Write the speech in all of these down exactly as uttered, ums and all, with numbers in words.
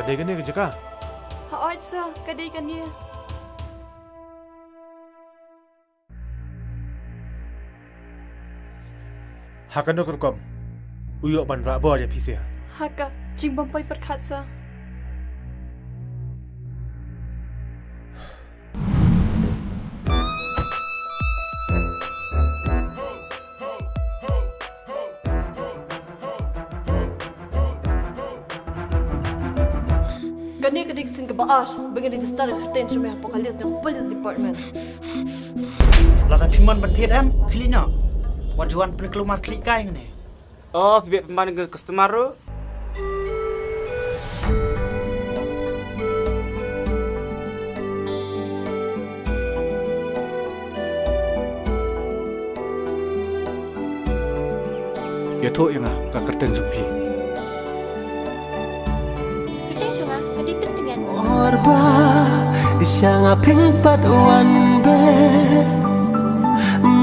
Dei kane ka jaka? Hooid sir, ka dei kane. Ha kano ka rukom u ïoh ban rah bor ïa phi sir? Ha ka jingbym poi pyrkhat sir. Kane ka dei ka sien kaba ar ba ngi register ïa ka kyrteng jong me hapoh ka list jong ka police department. Lada phi mon ban thied em, khlieh noh. Wat ju wan pynkulmar khlieh kai ngne. Oh, phi beh pynban ka customer ruh. Ïathuh ïa nga ka kyrteng jong phi. Kyrteng jong nga ka dei Pyntngen. Or ba sha nga phin pat wan beh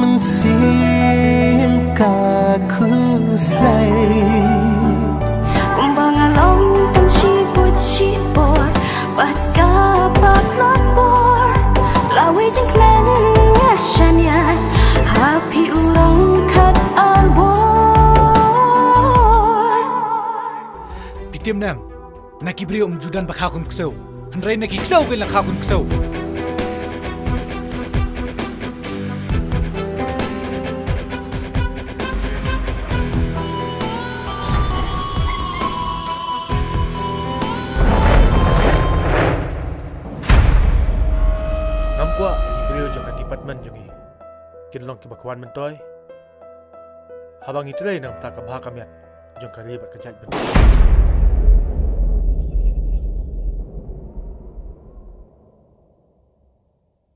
mynsiem ka khuslai. Kumba nga long tang shi pud shi por bad ka patlot por, la wei jingkmen nga shaniah ha phi u rong khat ar bor. Phi tip ne em, na ki briew ym ju don ba kha khun ksew, hynrei na ki ksew kein la kha khun ksew. Ngam kwah ki briew jong ka department jong ngi kin long kiba kwah myntoi haba ngi trei na ka bynta ka bha ka miat jong ka ri bad ka jaitbynriew.